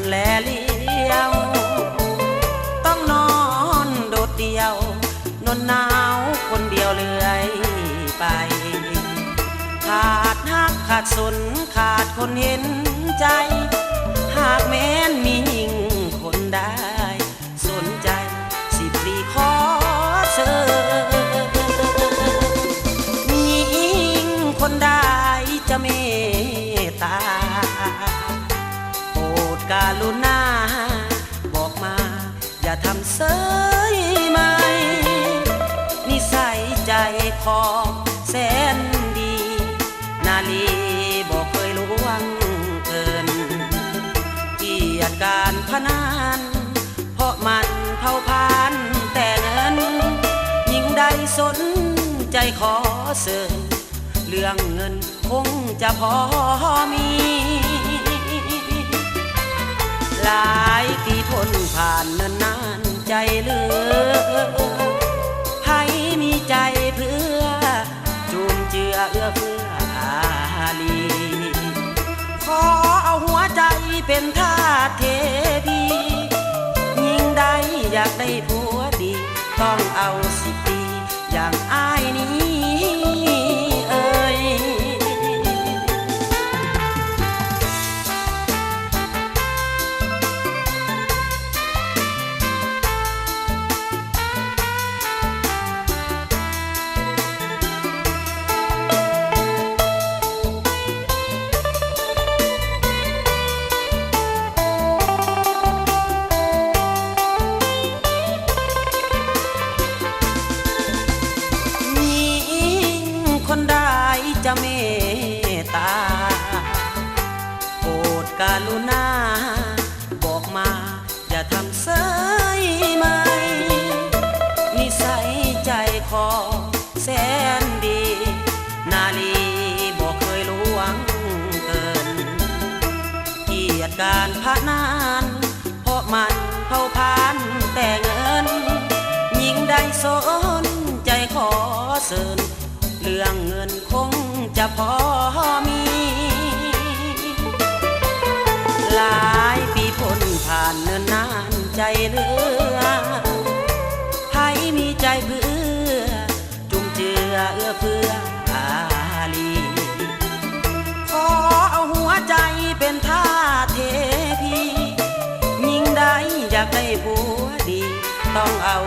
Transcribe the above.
ແລລ້ຽວ ຕ້ອງນອນໂດດດ່ຽວ ນົນໜາວຄົນດຽວເລື້ອຍໄປ. ຂາດຮັກຂາດສົນ ຂາດຄົນເຫັນໃຈ ຫາກແມ່ນມີຍິງຄົນໃດ ສົນໃຈສິບສີ່ຂໍເຊີນ ມີຍິງຄົນໃດຈະເມດຕາ ໂປດກະລຸນາບອກມາ ຢ່າທຳເຊີຍໄໝ້ ນິໄສໃຈຂອງແສນດີ ນາລີບໍ່ເຄີຍລ່ວງເກີນ ກຽດການພະນັນ ເພາະມັນເຜົາຜານແຕ່ເງິນ ຍິ່ງໄດ້ສົນໃຈຂໍເຊີນ ເລື່ອງເງິນຄົງຈະພໍມີ ຫຼາຍປີພົ້ນຜ່ານເນີນນານໃຈເຫຼືອ ໃຜມີໃຈເພື່ອ ຈູນເຈືອເອື້ອເຟື້ອອາລີ ຂໍເອົາຫົວໃຈເປັນທາດເທພີ ຍິ່ງໄດ້ຢາກໄດ້ຜົວດີ ຕ້ອງເອົາສິບປີຢ່າງອ້າຍນີ້ເອີຍ. ມີຍິງຄົນໃດຈະເມດຕາ ໂປດກະລຸນາບອກມາ ຢ່າທຳເຊີຍໄໝ້ ນິໄສໃຈຂອງແສນດີ ນາລີບໍ່ເຄີຍລ່ວງເກີນ ກຽດການພະນັນ ເພາະມັນເຜົາຜານແຕ່ເງິນ ຍິ່ງໄດ້ສົນໃຈຂໍເຊີນ ເລື່ອງເງິນຄົງຈະພໍມີ ຫຼາຍປີພົ້ນຜ່ານເນີນນານໃຈເຫຼືອ ໃຜມີໃຈເພື່ອ ຈຸ່ມເຈືອເອື້ອເຟື້ອອາລີ ຂໍເອົາຫົວໃຈເປັນທາດເທພີ ຍິ່ງໄດ້ຢາກໄດ້ຜົວດີ ຕ້ອງເອົາ